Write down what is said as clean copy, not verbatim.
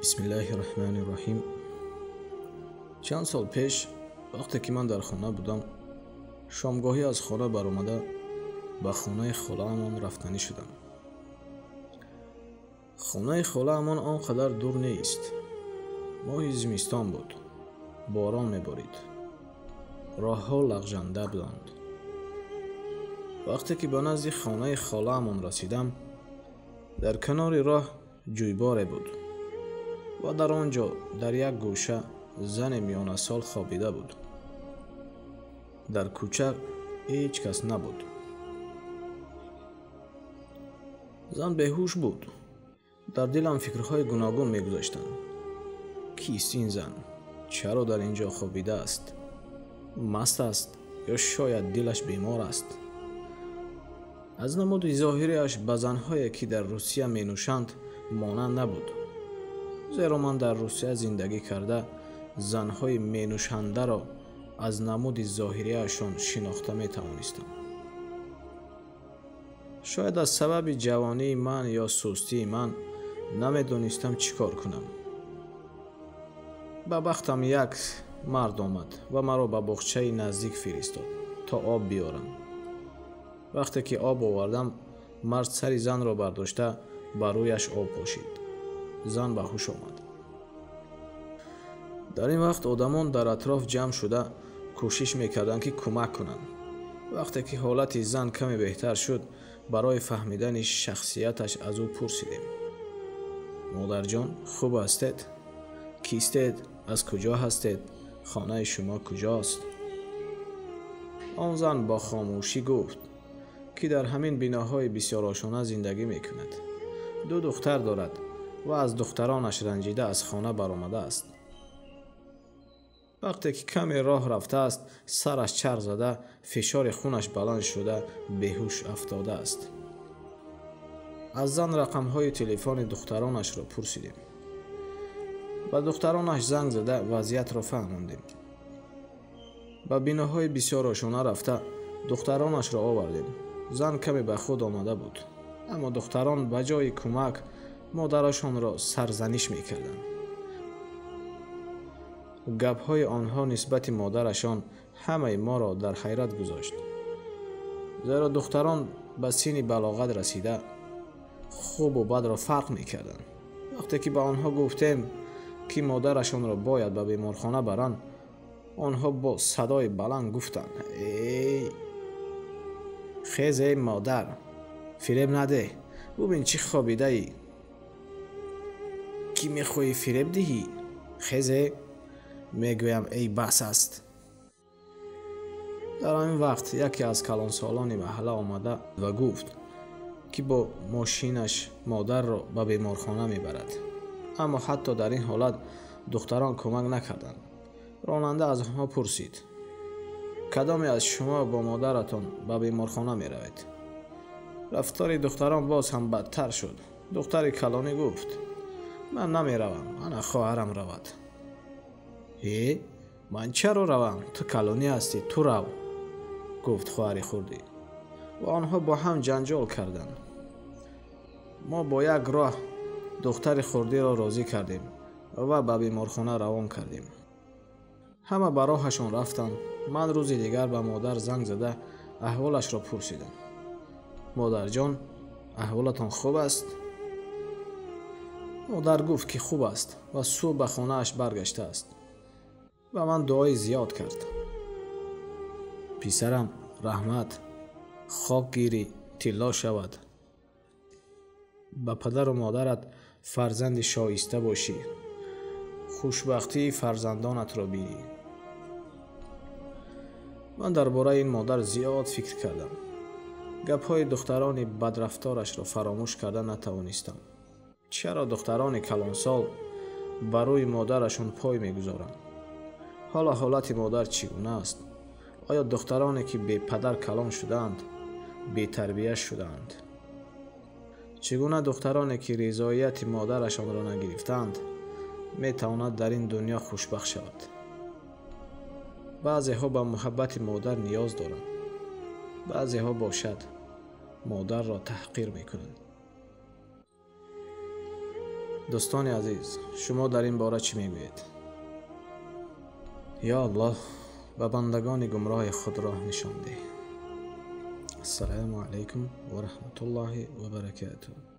Бисмиллаҳир-раҳмонир-раҳим. Чанд сол пеш, вақте ки ман дар хона будам, шомгоҳӣ аз хона баромада ба хонаи холаамон рафтанӣ шудам. Хонаи холаамон он қадар дур нест. Моҳи зимистон буд. Борон меборид. Роҳҳо лағжанда буданд. Вақте ки ба назди хонаи холаамон расидам, дар канори роҳ ҷӯйборе буд ва дар он ҷо дар як гӯша зане миёнасол хобида буд. Дар кӯча ҳеҷ кас набуд. Зан беҳуш буд. Дар дилам фикрҳои гуногун мегузаштанд. Кист ин зан? Чаро дар ин ҷо хобидааст? Маст аст ё шояд дилаш бемор аст? Аз намуди зоҳириаш ба занҳое, ки дар Русия менӯшанд, монанд набуд. Зеро ман дар Русия зиндагӣ карда, занҳои менӯшандаро аз намуди зоҳириашон шинохта метавонистам. Шояд аз сабаби ҷавонии ман ё сустии ман намедонистам чӣ кор кунам. Ба бахтам як мард омад ва маро ба боғчаи наздик фиристод, то об биёрам. Вақте ки об овардам, мард сари занро бардошта ба рӯяш об пошид. Зан ба ҳуш омад. Дар ин вақт одамон дар атроф ҷамъ шуда кӯшиш мекарданд, ки кӯмак кунанд. Вақте ки ҳолати зан каме беҳтар шуд, барои фаҳмидани шахсияташ аз ӯ пурсидем: модарҷон, хуб ҳастед? Кистед? Аз куҷо ҳастед? Хонаи шумо куҷост? Он зан бо хомӯшӣ гуфт, ки дар ҳамин биноҳои бисёрошона зиндагӣ мекунад. Ду духтар дорад ва аз духтаронаш ранҷида аз хона баромадааст. Вақте ки каме роҳ рафтааст, сараш чарх зада, фишори хунаш баланд шуда, беҳуш афтодааст. Аз зан рақамҳои телефони духтаронашро пурсидем. Ба духтаронаш занг зада вазъиятро фаҳмондем. Ба биноҳои бисёрошона рафта духтаронашро овардем. Зан каме ба худ омада буд, аммо духтарон ба ҷои кӯмак модарашонро сарзаниш мекарданд. Гапҳои онҳо нисбати модарашон ҳамаи моро дар ҳайрат гузошт. Зеро духтарон ба синни балоғат расида хубу бадро фарқ мекарданд. Вақте ки ба онҳо гуфтем, ки модарашонро бояд ба беморхона баранд, онҳо бо садои баланд гуфтанд: эй хез, эй модар, фиреб надеҳ, бубин чӣ хобидаӣ. Кӣ мехоҳӣ фиреб диҳӣ? Хезе, мегӯям, эй бас аст. Дар ҳамин вақт яке аз калонсолони маҳалла омада ва гуфт, ки бо мошинаш модарро ба беморхона мебарад. Аммо ҳатто дар ин ҳолат духтарон кӯмак накарданд. Ронанда аз онҳо пурсид: кадоме аз шумо бо модаратон ба беморхона меравед? Рафтори духтарон боз ҳам бадтар шуд. Духтари калонӣ гуфт: ман намеравам, ана хоҳарам равад. Э, ман чаро равам? Ту калонӣ ҳастӣ, ту рав, гуфт хоҳари хурдӣ. Ва онҳо бо ҳам ҷанҷол карданд. Мо бо як роҳ духтари хурдиро розӣ кардем ва ба беморхона равон кардем. Ҳама ба роҳашон рафтанд. Ман рӯзи дигар ба модар занг зада аҳволашро пурсидам. Модарҷон, аҳволатон хуб аст? Модар гуфт, ки хуб аст ва субҳ ба хонааш баргаштааст. Ба ман дуои зиёд кард. Писарам, раҳмат, хок гирӣ, тилло шавад. Ба падару модарат фарзанди шоиста бошӣ. Хушбахтии фарзандонатро бинӣ. Ман дар бораи ин модар зиёд фикр кардам. Гапҳои духтарони бадрафторашро фаромӯш карда натавонистам. Чаро духтарони калонсол ба рӯи модарашон пой мегузоранд? Ҳоло ҳолати модар чӣ гуна аст? Оё духтароне, ки бепадар калон шудаанд, бетарбия шудаанд? Чӣ гуна духтароне, ки ризоияти модарашонро нагирифтаанд, метавонад дар ин дунё хушбахт шавад? Баъзеҳо ба муҳаббати модар ниёз доранд, баъзеҳо бошад модарро таҳқир мекунанд. Дӯстони азиз, шумо дар ин бора чӣ мегӯед? Ё Аллоҳ, ба бандагони гумроҳи худ роҳ нишон деҳ. Ассалому алайкум ва раҳматуллоҳи ва баракатуҳ.